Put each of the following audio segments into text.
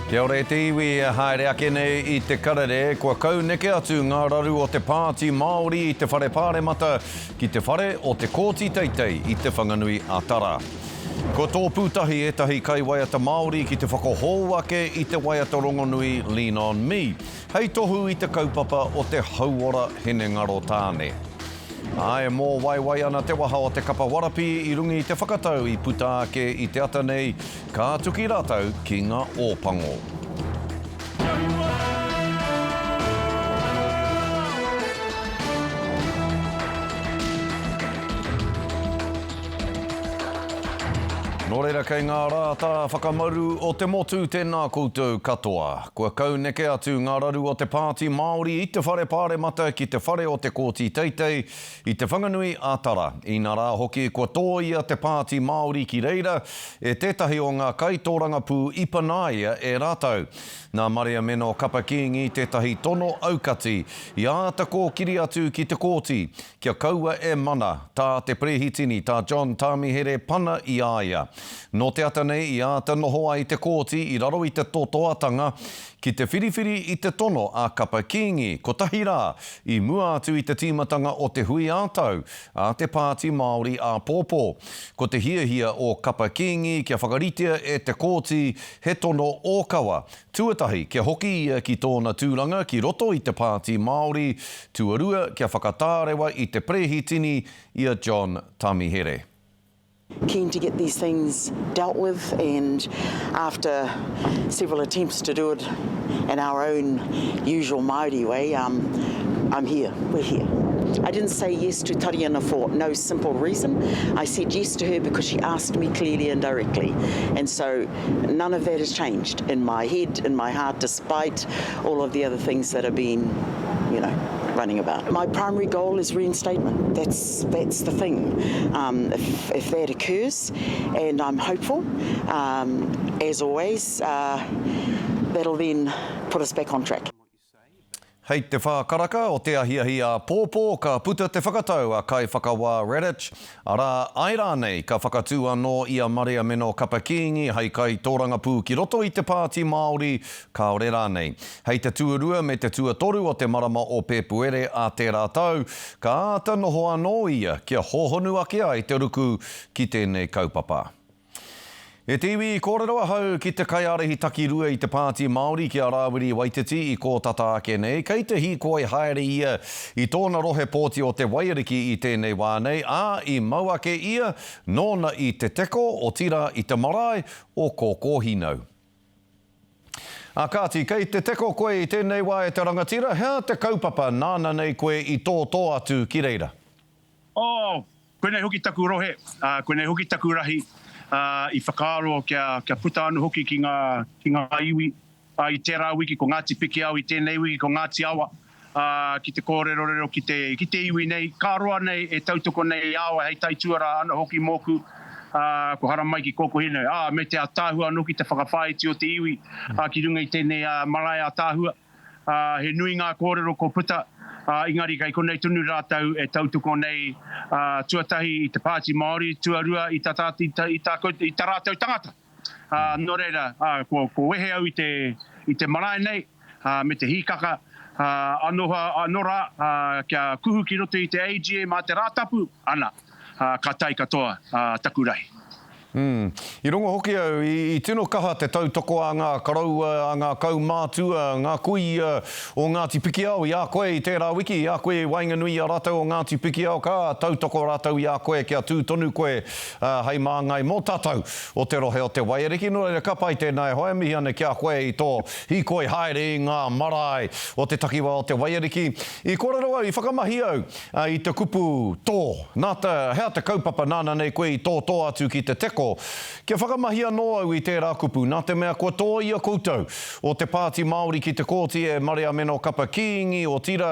Kia ora e te iwi e haere ake nei i te karere, kua kauneke atu ngā raru o te Pāti Māori i te Whare Pāremata ki te whare o te Kōti Teitei i Te Whanganui a Tara. Kua tōpū tahi ētahi kaiwaiata Māori ki te whakahou ake i te waiata rongonui Lean On Me, hei tohu i te kaupapa o te hauora hinengaro tāne. Ā, e mōwaiwai ana te waha o te kapa warapī i runga i te whakatau i puta ake i te ata nei, ka tuki rātou ki ngā Ōpango. Nō reira kei ngā rātā whakamaru o te motu tēnā koutou katoa. Kua kauneke atu ngā raru o te Pāti Māori i te Whare Pāremata ki te whare o te Kōti Teitei i Te Whanganui a Tara. Inarā hoki kua tōia te Pāti Māori ki reira e tētahi o ngā kaitōrangapū i panaia e rātou. Nā Mariameno Kapa Kīngi tētahi tono aukati i āta kōkiri atu ki te kōti Kia kaua e mana, tā te Perehitini, tā John Tāmihere pana i a ia. Nō te ata nei i āta noho ai te kōti i raro i te totoatanga ki te whiriwhiri i te tono a Kapa Kīngi, kotahi rā i mua atu i te tīmatanga o te hui ā-tau a te Pāti Māori āpōpō. Ko te hiahia o Kapa Kīngi kia whakaritea e te kōti he tono ōkawa, Tuatahi, kia hoki ia ki tōna tūranga ki roto i te Pāti Māori, tuarua, kia whakatārewa i te Perehitini i a John Tamihere. Keen to get these things dealt with and after several attempts to do it in our own usual Māori way, um, I'm here, we're here. I didn't say yes to Tariana for no simple reason. I said yes to her because she asked me clearly and directly. And so None of that has changed in my head, in my heart, despite all of the other things that have been, you know, running about. My primary goal is reinstatement. That's, that's the thing. Um, if, if that occurs, and I'm hopeful, um, as always, uh, that'll then put us back on track. Hei te whā karaka o te ahiahi āpōpō ka puta te whakatau a Kaiwhakawā Radich, arā, āe rānei ka whakatū anō i a Mariameno Kapa Kīngi hei kaitōrangapū ki roto i te Pāti Māori, kāore rānei. Hei te tuarua me te tuatoru o te marama o Pēpuere a tērā tau, ka āta noho anō ia kia hōhonu ake ai te ruku ki tēnei kaupapa. E te iwi, i kōrero ahau ki te kaiārahi takirua i te Pāti Māori ki a Rāwiri Waititi i kō tata ake nei, kei te hīkoi haere ia i tōna rohe pōti o Te Waiariki i tēnei wā nei, ā, i mau ake ia nōna i Te Teko, otirā i te marae o Kōkōhīnau. Ā kāti, kei Te Teko koe i tēnei wā e te rangatira, hea te kaupapa nāna nei koe i tōtō atu ki reira? Oh! Koinei hoki taku rohe, ā, koinei hoki taku rahi, ā, i whakaaro kia, kia puta anō hoki ki ngā, ki ngā iwi, ā, i tērā wiki ko Ngāti Pikiao, i tēnei wiki ko Ngāti Awa, ā, ki te kōrerorero ki te, ki te iwi nei, ka roa nei e tautoko nei i a au hei taituarā anō hoki mōku, ā, ko haramai ki Kōkōhine, ā, me te ātaahua anō ki te whakawhāiti o te iwi, ā, ki runga i tēnei, ā, marae ātaahua. Ā, he nui ngā kōrero kua puta, ā, engari kei konei tonu rātou e tautoko nei, ā, tuatahi i te Pāti Māori, tuarua i tā, tā, i tā, i tā koutou, i tā rātou tangata. Ā, nō reira, ā, kua, kua wehe au i te, i te marae nei, ā, me te hīkaka, ā, anō, anō rā, ā, kia kuhu ki roto i te AGM a te Rātapu, ana, ā, ka tae katoa, ā, taku rahi. Mm. I rongo hoki au, i, i tino kaha te tautoko a ngā koroua, a ngā kaumātua, ngā kuia o Ngāti Pikiao i a koe i tērā wiki, i a koe i waenganui i a rātou o Ngāti Pikiao, ka tautoko rātou i a koe kia tū tonu koe uh, hei māngai mō tātou o te rohe o Te Waiariki. Nō reira, ka pai tēnā e hoa, e mihi ana ki a koe i tō hīkoi haere i ngā marae o te takiwā o Te Waiariki. I kōrero au, i whakamahi au I te kupu tō, nā te, hea te kaupapa nāna nei koe i tōtō atu ki te teko? Kia whakamahi anō au i tērā kupu, nā te mea kua tōia koutou o te Pāti Māori ki te kōti e Mariameno Kapa Kīngi, otirā,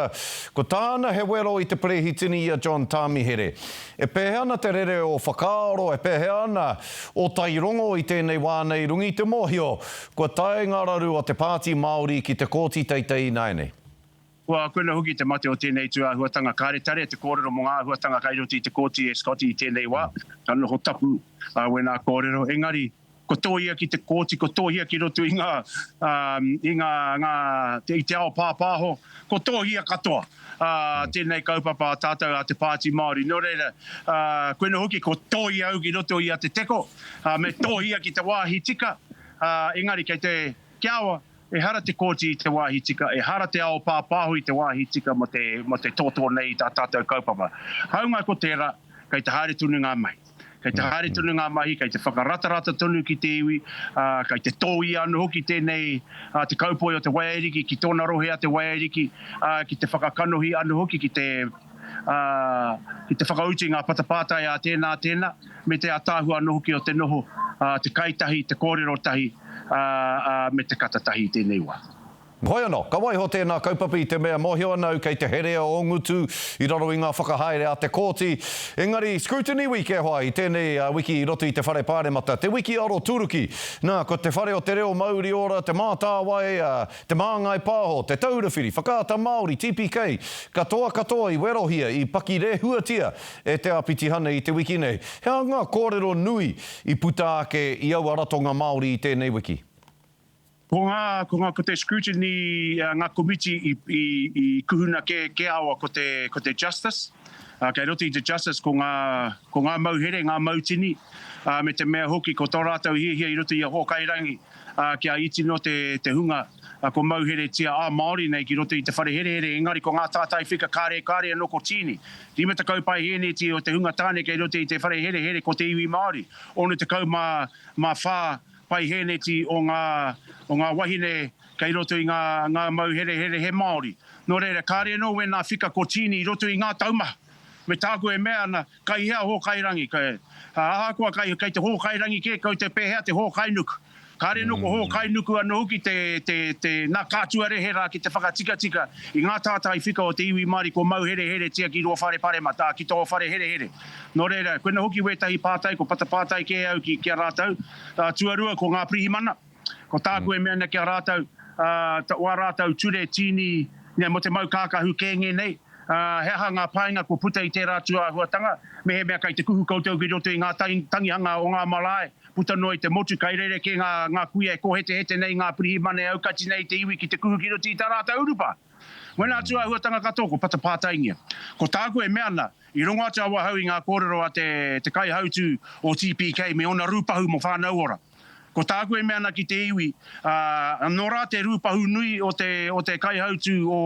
ko tāna he wero i te perehitini i a John Tāmihere. E pēhea ana te rere o whakaaro, e pēhea ana o tairongo i tēnei wā nei runga i te mōhio kua tae ngā raru o te Pāti Māori ki te kōti teitei ināianei? Kua koina hoki te mate o tēnei tūāhuatanga. Kāre tarea te kōrero mō ngā āhuatanga kai roto i te kōti e Scotty i tēnei wā, ka noho tapu wēnā kōrero. Engari, Ko tōia ki te kōti, ko tōhia ki roto i ngā, i ngā, ngā, i te ao pāpāho, ko tōhia katoa tēnei kaupapa a tātou a te Pāti Māori. Nō reira, koinā hoki ko tōia au ki roto i a Te Teko, me tōhia ki te wāhi tika, engari kei te, kia awa, ehara te kōti i te wāhi tika, ehara te ao pāpāho i te wāhi tika mō te, mō te tōtō nei i tā tātou kaupapa. Hāunga ko tērā, kei te haere tonu ngā mahi. Kei te haere tonu ngā mahi, kei te whakaratarata tonu ki te iwi, ā, kei te tōia anō hoki tēnei, ā, te kaupoi o Te Waiariki ki tōna rohe a Te Waiariki, ā, ki te whakakanohi anō hoki ki te, ā, ki te whakautu i ngā patapātai a tēnā, tēnā, me te ātaahua anō hoki o te noho, ā, te kai tahi, te kōrero tahi, ā, ā, me te kata tahi i tēnei wā. Hoi anō, ka waiho tēnā kaupapa i te mea mōhio ana au kei te herea ō ngutu i raro i ngā whakahaere a te kōti. Engari, Scrutiny Week e hoa i tēnei wiki i roto i te Whare Pāremata, te wiki aroturuki. Nā, ko Te Whare o te Reo Mauri Ora, Te Mātāwai, Te Māngai Pāho, Te Taura Whiri, Whakaata Māori, TPK, katoa katoa i werohia, i pakirehuatia e te āpitihana i te wiki nei. He aha ngā kōrero nui i puta ake i aua ratonga Māori i tēnei wiki? Ko ngā, ko ngā, ko te scrutiny, ngā komiti i, i, i kuhuna kē, kē awa ko te, ko te justice. Ā, kei roto i te justice ko ngā, ko ngā mauhere, ngā mautini, ā, me te mea hoki ko tō rātou hiahia i roto i a Hōkairangi, ā, kia iti noa te, te hunga, ā, ko mauheretia ā-Māori nei ki roto i te whare herehere, engari ko ngā tātai whika kāre, kāre anō ko tīni. 50 paihēneti o te hunga tāne kei roto i te whare herehere ko te iwi Māori, 64 paihēneti o ngā, o ngā wahine kei roto i ngā, ngā mauherehere he Māori. Nō reira, kāre anō wēnā whika ko tīni i roto i ngā taumaha. Me tāku e mea ana, kai hea Hōkairangi? Kai, ahakoa kai, kei te Hōkairangi kē koutou pēhea te Hōkainuku? Kāre anō ko Hōkainuku anō hoki te, te, te, nā kātuarehe rā ki te whakatikatika i ngā tātai whika o te iwi Māori ko mauhereheretia ki rō whare paremata, ā, ki tō whare herehere. Nō reira, koina hoki wētahi pātai, ko patapātai kē au ki, ki a rātou. Tuarua, ko ngā pirihimana. Ko tāku e mea ana ki a rātou, wā rātou ture tīni mō te mau kākahu kēnge nei, he aha ngā painga kua puta i tērā tūāhuatanga, mehemea kei te kuhu koutou ki roto i ngā tangihanga o ngā marae, puta noa i te motu, kei rerekē ngā kuia e kōhetehete nei, ngā pirihimana e aukati nei i te iwi ki te kuhu ki roto i tā rātou urupā. Wēnā tūāhuatanga katoa kua patapātaingia. Ko tāku e mea ana, I rongo atu awahau i ngā kōrero a te te kaihautū o TPK me ōna rūpahu mō Whānau Ora. Ko tāku e mea ana ki te iwi, ā, nō rā te rūpahu nui o te o te kaihautū o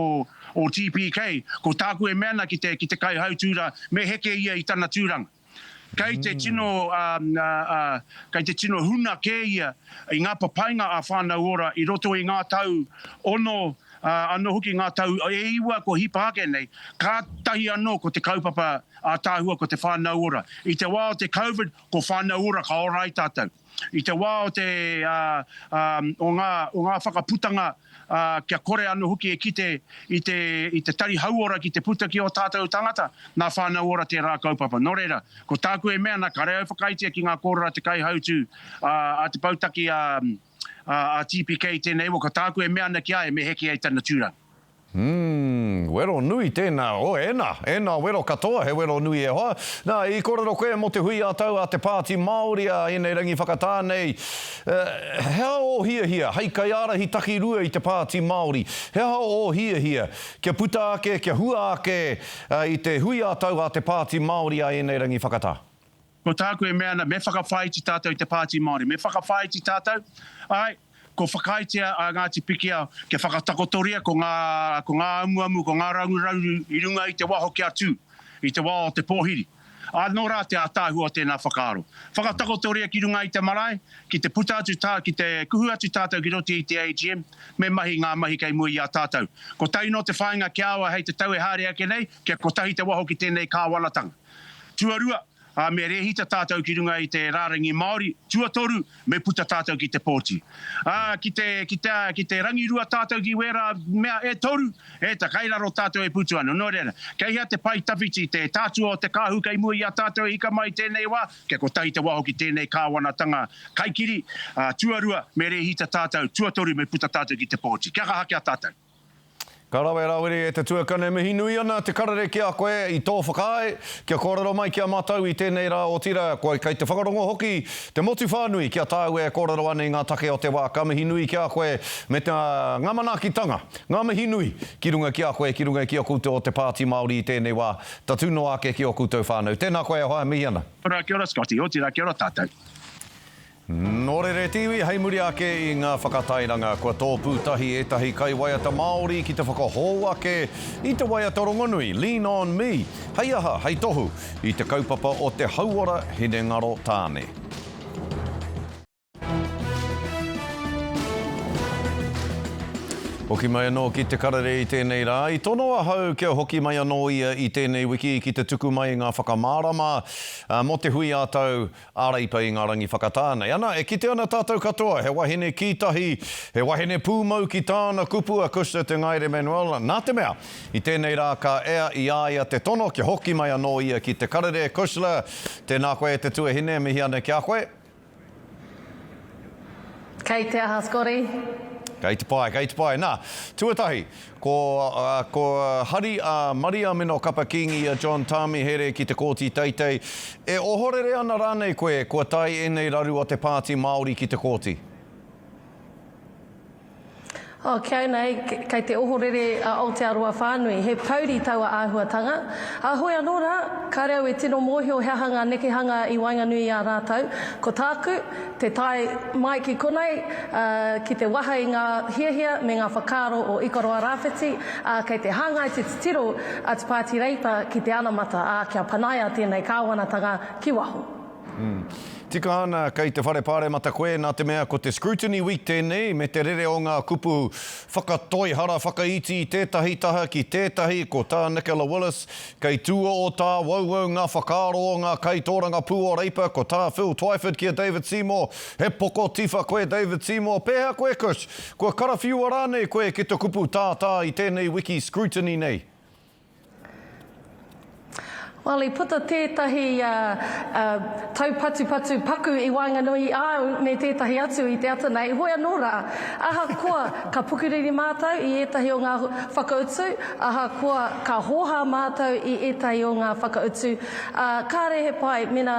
o TPK, ko tāku e mea ana ki te ki te kaihautū rā, me heke ia i tana tūranga. Kei te tino, ā, ā, kei te tino huna kē ia i ngā papainga a Whānau Ora i roto i ngā tau ono, ā, anō hoki ngā tau e iwa kua hipa ake nei, kātahi anō ko te kaupapa ātaahua ko te Whānau Ora. I te wā o te Covid, ko Whānau Ora ka ora ai tātou. I te wā o te, ā, ā, o ngā, o ngā whakaputanga, ā, kia kore anō hoki e kite i te, i te tari hauora ki te puta ki ō tātou tangata, nā Whānau Ora tērā kaupapa. Nō reira, ko tāku e mea ana, kare au whakaaetia ki ngā kōrero a te kaihautū, ā, a te poutaki a, a, a TPK i tēnei wā, ko tāku e mea ana ki a ia, me heke ai tana tūranga. Umm, wero nui tēnā. Oh, ēnā, ēnā wero katoa, he wero nui e hoa. Nā, i kōrero koe mō te hui ā-tau a te Pāti Māori a ēnei rangi whakatā nei. He aha ō hiahia hei kaiārahi takirua i te Pāti Māori? He aha ō hiahia kia puta ake, kia hua ake i te hui ā-tau a te Pāti Māori a ēnei rangi whakatā? Ko tāku e mea ana, me whakawhāiti tātou i te Pāti Māori. Me whakawhāiti tātou, āe, ko whakaaetia a Ngāti Pikiao kia whakatakotoria ko ngā, ko ngā amuamu, ko ngā rangurauru i runga i te waho kia tū, i te wā o te pōhiri. Anō rā te ātaahua o tēnā whakaaro. Whakatakotoria ki runga i te marae, ki te puta atu tā, ki te kuhu atu tātou ki roto i te AGM, me mahi ngā mahi kei mua i a tātou. Kotahi nō te whāinga kia aua hei te tau e haere ake nei, kia kotahi te waho ki tēnei kāwanatanga. Tuarua, ā, me rēhita tātou ki runga i te rārangi Māori. Tuatoru, me puta tātou ki te pōti. Ā, ki te, ki te, ki te rangirua tātou ki wērā mea e toru, e ta, kai raro tātou e putu ana. Nō reira, kei hea te pae tawhiti, te tātua o te kāhu kei mua i a tātou e hika mai i tēnei wā, kia kotahi te waho ki tēnei kāwanatanga kaikiri. Ā, tuarua, me rēhita tātou. Tuatoru, me puta tātou ki te pōti. Kia kaha ki a tātou. Ka rawe Rawiri e te tuakana e mihi nui ana te karere ki a koe i tō whakaae kia kōrero mai ki a mātou i tēnei rā otirā kua kei te whakarongo hoki te motu whānui ki a tāua e kōrero ana i ngā take o te wā ka mihi nui ki a koe me te ngā manaakitanga ngā mihi nui ki runga ki a koe ki runga ki a koutou o te Pāti Māori i tēnei wā tatū noa ake ki ō koutou whānau tēnā koe e hoa e mihi ana. Kia ora, kia ora Scotty, otirā kia ora tātou. Nō reira e te iwi, hei muri ake i ngā whakatairanga, kua tōpū tahi ētahi kaiwaiata Māori ki te whakahou ake i te waiata rongonui, Lean On Me, hei aha, hei tohu i te kaupapa o te hauora hinengaro tāne. Hoki mai anō ki te karere i tēnei rā. I tono ahau kia hoki mai anō ia i tēnei wiki ki te tuku mai i ngā whakamārama mō te hui ā-tau a Reipa i ngā rangi whakatā nei. Ana, e kite ana tātou katoa, he wahine kī tahi, he wahine pūmau ki tāna kupu a Cushna Te Ngaere Manuel, nā te mea, i tēnei rā ka ea i a ia te tono kia hoki mai anō ia ki te karere. Cushla, tēnā koe e te tuahine, e mihi ana ki a koe. Kei te aha, Scotty? Kei te pai, kei te pai. Nā, tuatahi, ko, ko hari a Mariameno Kapa Kīngi a John Tāmihere ki te Kōti Teitei. E ohorere ana rānei koe kua tae ēnei raru o te Pāti Māori ki te kōti? Oh, ki au nei, kei te ohorere a Aotearoa whānui. He pouri taua āhuatanga. Ā, hoi anō rā, kāre au e tino mōhio he aha ngā nekehanga i waenganui i a rātou. Ko tāku, te tae mai ki konei, ā, ki te waha i ngā hiahia me ngā whakaaro o Ikaroa Rāwhiti, ā, kei te hāngai te titiro a Te Pāti Reipa ki te anamata, ā, kia panaia tēnei kāwanatanga ki waho. Tika ana kei te whare pāremata koe nā te mea ko te scrutiny week tēnei me te rere o ngā kupu whakatoihara whakaiti i tētahi taha ki tētahi, ko tā Nicola Willis, kei tua o tāwauwau ngā whakaaro o ngā kaitōrangapū o Reipa, ko tā Phil Twyford ki a David Seymour, he pokotiwha koe David Seymour, pēhea koe Kush, kua karawhiua rānei koe ki te kupu tātā i tēnei wiki scrutiny nei? Well, i puta tētahi taupatupatu paku i waenganui i a au me tētahi atu i te ata nei, hoi anō rā, ahakoa ka pukuriri mātou i ētahi o ngā whakautu, ahakoa ka hōhā mātou i ētahi o ngā whakautu, ā, kāre he pai mena,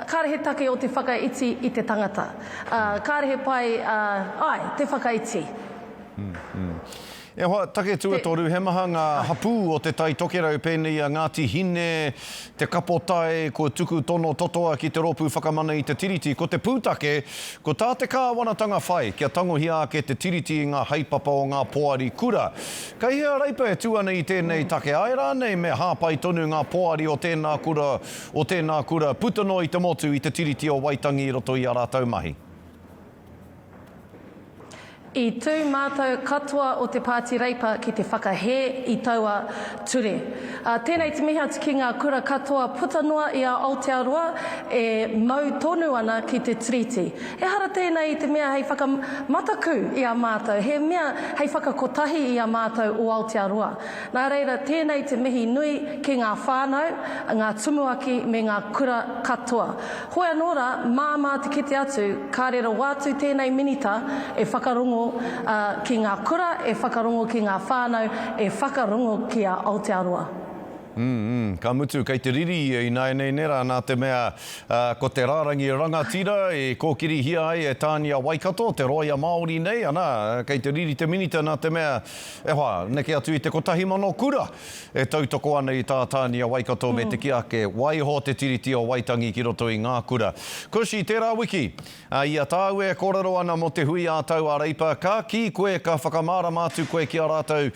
kāre he take o te whakaiti i te tangata. Ā, kāre he pai, ā, āe, te whakaiti. E hoa, take tuatoru, he maha ngā hapū o Te Tai Tokerau pēnei i a Ngāti Hine, Te Kapotai, kua tuku tono totoa ki te Rōpū Whakamana i te Tiriti. Ko te pūtake, ko tā te kāwanatanga whai kia tangohia ake te Tiriti i ngā haepapa o ngā poari kura. Kei hea Reipa e tū ana i tēnei take? Āe rānei me hāpai tonu ngā poari o tēnā kura, o tēnā kura puta noa i te motu i te Tiriti o Waitangi i roto i ā rātou mahi? I tū mātou katoa o te Pāti Reipa ki te whakahē i taua ture. Ā, tēnei te mihi atu ki ngā kura katoa puta noa i a Aotearoa e mau tonu ana ki te Tiriti. Ehara tēnei i te mea hei whakamataku i a mātou, he mea hei whakakotahi i a mātou o Aotearoa. Nā reira, tēnei te mihi nui ki ngā whānau, ngā tumuaki me ngā kura katoa. Hoi anō rā, māmā te kite atu, kāre rawa atu tēnei minita e whakarongo ki ngā kura, e whakarongo ki ngā whānau, e whakarongo ki a Aotearoa. Mm, ka mutu, kei te riri ia ināianei nē rā, nā te mea, ko te rārangi rangatira i kōkirihia ai e Tānia Waikato, te rōia Māori nei, ana, kei te riri te minita nā te mea, e hoa, neke atu i te 1,000 kura e tautoko ana i tā Tānia Waikato me te kī ake, waiho te Tiriti o Waitangi ki roto i ngā kura. Kush, i tērā wiki, i a tāu e kōrero ana mō te hui ā-tau a Reipa, ka kī koe, ka whakamārama atu koe ki a rātou,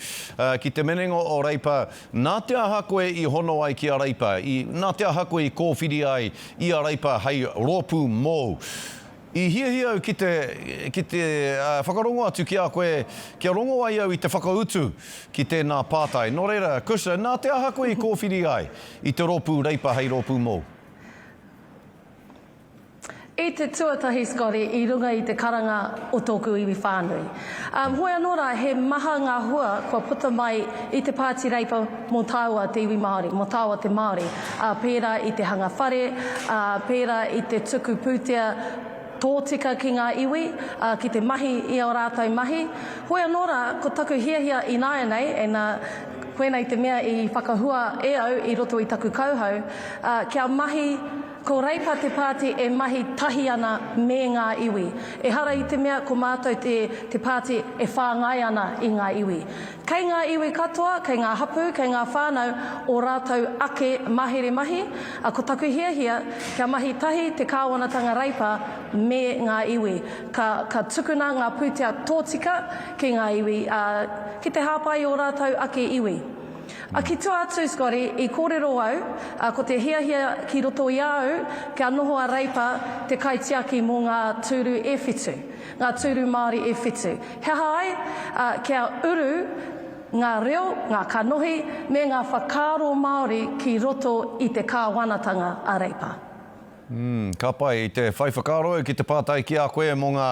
ki te minenga o Reipa, nā te aha koe i hono ai ki a Reipa, i, nā te aha koe i kōwhiri ai i a Reipa hei rōpū mōu. I hiahia au ki te, ki te whakarongo atu ki a koe, kia rongo ai au i te whakautu ki tēnā pātai. Nō reira, Cushla, nā te aha koe i kōwhiri ai i te rōpū Reipa hei rōpū mōu? I te tuatahi, Scotty, i runga i te karanga o tōku iwi whānui. Um, hoi anō rā, he maha ngā hua kua puta mai i te Pāti Reipa mō tāua te iwi Māori, mō tāua te Māori, ā, pērā i te hanga whare, ā, pērā i te tuku pūtea. tōtika ki ngā iwi, ā, ki te mahi i ō rātou mahi. Hoi anō rā, ko taku hiahia ināianei, and koinei te mea i whakahua e au i roto i taku kauhau, ā, kia mahi, ko Reipa te pāti e mahi tahi ana me ngā iwi. Ehara i te mea ko mātou te, te pāti e whāngai ana i ngā iwi. Kei ngā iwi katoa, kei ngā hapū, kei ngā whānau ō rātou ake mahere mahi, ā, ko taku hiahia kia mahi tahi te kāwanatanga Reipa me ngā iwi. Ka, ka tukuna ngā pūtea tōtika ki ngā iwi, ā, ki te hāpai i ō rātou ake iwi. Ā, ki tua atu, Scotty, i kōrero au, ā, ko te hiahia ki roto i a au kia noho a Reipa te kaitiaki mō ngā tūru e whitu. Ngā tūru Māori e whitu. He aha ai? Ā, kia uru ngā reo, ngā kanohi, me ngā whakaaro Māori ki roto i te kāwanatanga a Reipa. Mm, ka pai. I te whai whakaaro au ki te pātai ki a koe mō ngā,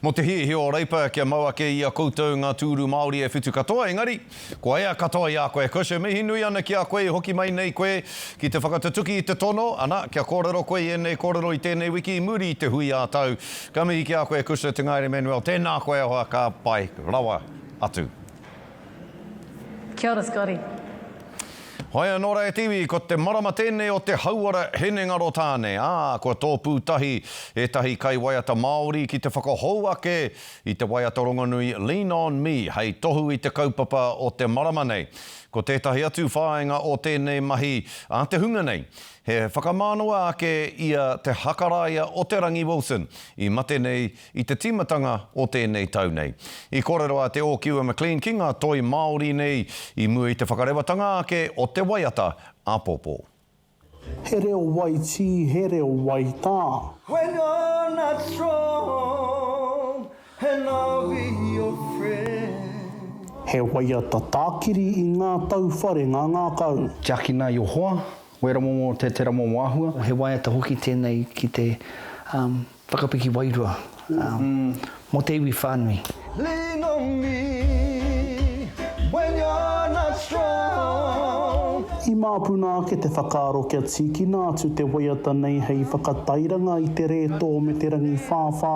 mō te hiahia o Reipa kia mau ake i a koutou ngā tūru Māori e whitu katoa, engari, Kua ea katoa i a koe, Kush, e mihi nui ana ki a koe i hoki mai nei koe ki te whakatutuki i te tono, ana, kia kōrero koe i ēnei kōrero i tēnei wiki i muri i te hui ā-tau. Ka mihi ki a koe, Kushner Te Ngaere Manuel, tēnā koe e hoa, ka pai rawa atu. Kia ora Scotty. Hoi anō rā e te iwi, ko te marama tēnei o te hauora hinengaro tāne, ā, kua tōpū tahi ētahi kaiwaiata Māori ki te whakahou ake i te waiata rongonui Lean On Me hei tohu i te kaupapa o te marama nei. Ko tētahi atu whāinga o tēnei mahi a te hunga nei, he whakamānawa ake i a Te Hakaraia o Te Rangi Wilson, i mate nei i te tīmatanga o tēnei tau nei. I kōrero a Te Ōkiua McLean ki ngā toi Māori nei i mua i te whakarewatanga ake o te waiata āpōpō. He reo waitī, he reo waitā. When you're not strong and I'll be your friend. He waiata tākiri i ngā tauwharenga ngākau. Tiakina i o hoa, wera momo te tera momo ahua. He waiata hoki tēnei ki te whakapiki wairua mō te iwi whānui. Lean on me when you're not strong. I māpuna ake te whakaaro kia tīkina atu te waiata nei hei whakatairanga i te rētō me te rangiwhāwhā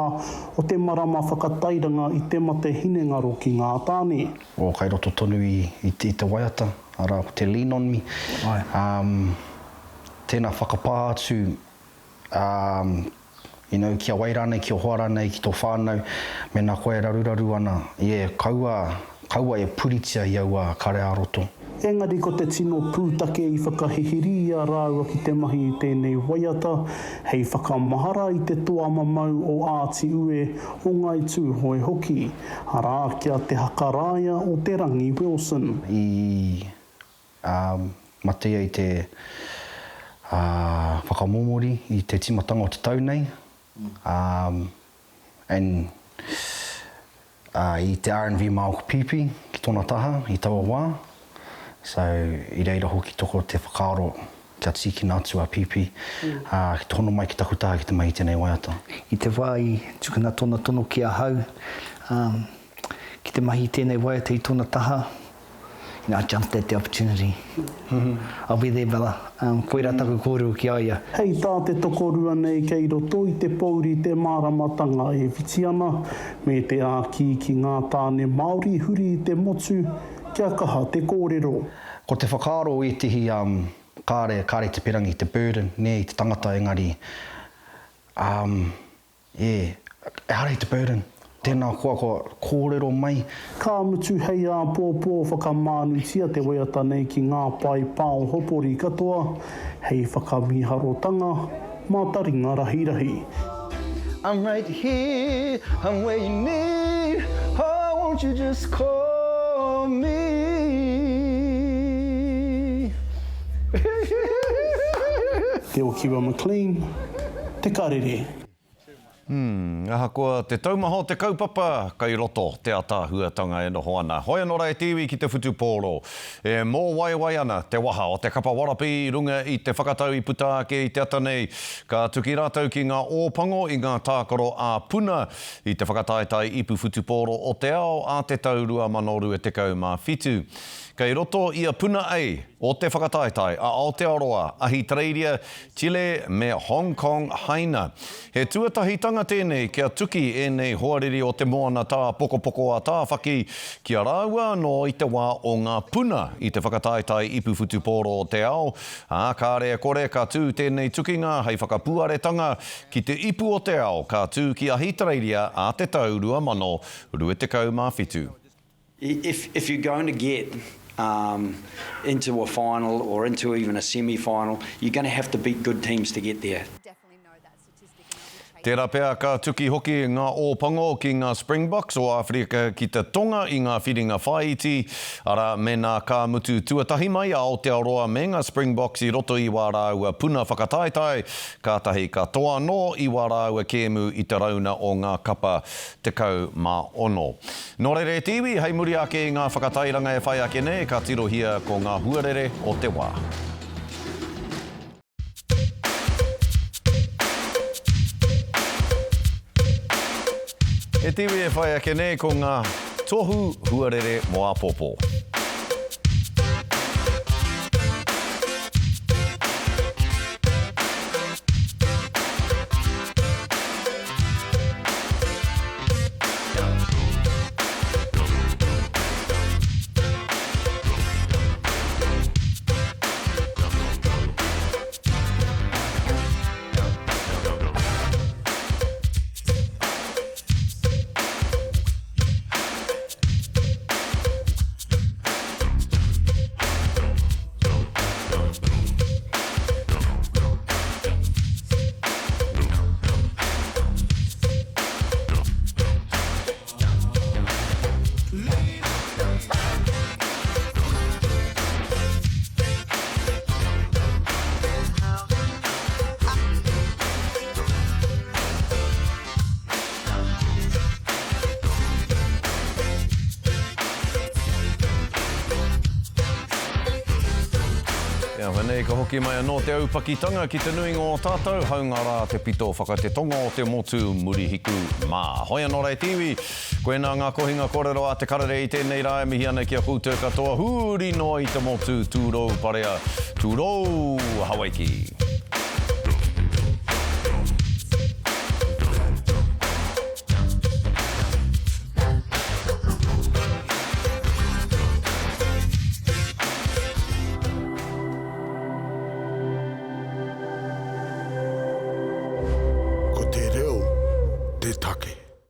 o te marama whakatairanga i te mate hinengaro ki ngā tāne. O kai roto tonu i te waiata, arā ko te lean on me. Tēnā whakapā atu You know, ki a wai rānei, ki ō hoa rānei, ki tō whānau, mēnā koe e raruraru ana, yeah, kaua, kaua e puritia i aua kare ā-roto. Engari ko te tino pūtake i whakahihiri i a rāua ki te mahi i tēnei waiata, hei whakamahara i te toa mamau o Āti Ue, o Ngāi Tūhoe hoki, arā, ki a Te Hakaraia o Te Rangi Wilson. I Ā, mate ia i te, ā, whakamomori i te tīmatanga o te tau nei, ā, and, ā, i te RNV Māoku Pipi ki tōna taha i taua wā. So, i reira hoki toko te whakaaro kia tīkina atu a Pipi, ā, ki te hono mai ki taku taha ki te mahi i tēnei waiata. I te wā i tukuna tōna tono ki ahau, ā, ki te mahi i tēnei waiata i tōna taha, you know, I jumped at the opportunity. I'll be there brother. Um, koirā taku kōrero ki a ia. Hei tā te tokorua nei kei roto i te pouri te māramatanga e whiti ana, me te āki ki ngā tāne Māori huri i te motu kia kaha te kōrero. Ko te whakaaro o ētehi, um, kāre, kāre te perangi, te burden, nē, i te tangata engari, um, E, ehara i te burden. Tēnā koa kua kōrero mai. Ka mutu hei āpōpō whakamānutia te waiata nei ki ngā pae pao hopori katoa hei whakamīharotanga mā taringa rahirahi. I'm right here, I'm where you need, oh won't you just call me. Te Okiwa McLean, Te Karere. Umm, ahakoa te taumaha o te kaupapa, kei roto te ataahuatanga e noho ana. Hoi ano ra e te iwi ki te whutupōro. E mōwaiwai ana te waha o te kapa warapi i runga i te whakatau i puta ake i te ata nei. Ka tuki rātou ki ngā Ōpango i ngā tākaro ā-puna i te whakataetae ipu whutupōro o te ao a te tau 2027. Kei roto i a Puna A. o te whakataetae a Aotearoa, Ahitereiria, Chile me Hong Kong Haina. He tuatahitanga tēnei kia tuki ēnei hoariri o te moana tāpokopoko a Tāwhaki ki a rāua anō i te wā o ngā puna i te whakataetae ipu whutupōro o te ao, ā, kāre e kore ka tū tēnei tukinga hei whakapuaretanga ki te ipu o te ao ka tū ki Ahitereiria ā te tau 2027. If if you're going to get um into a final or into even a semi-final, you're going to have to beat good teams to get there. Tērā pea ka tuki hoki ngā Ōpango ki ngā Springboks o Āwherika ki te Tonga i ngā whiringa whāiti, arā, mēnā ka mutu tuatahi mai a Aotearoa me ngā Springboks i roto i wā rāua puna whakataetae, kātahi ka toa anō i wā rāua kēmu i te rauna o ngā kapa 16. Nō reira e te iwi, hei muri ake i ngā whakatairanga e whai ake nei, ka tirohia ko ngā huarere o te wā. E te iwi e whai ake nei, ko ngā tohu huarere mō āpōpō. Te awa nei ka hoki mai anō te aupakitanga ki te nuinga o tātou, haunga rā te pito whakatetonga o te motu Murihiku mā. Hoi anō rā e te iwi, koinā ngā kohinga kōrero a Te Karere i tēnei rā e mihi ana ki a koutou katoa huri noa i te motu, tūrou parea, tūrou Hawaiki. Ko te reo te take.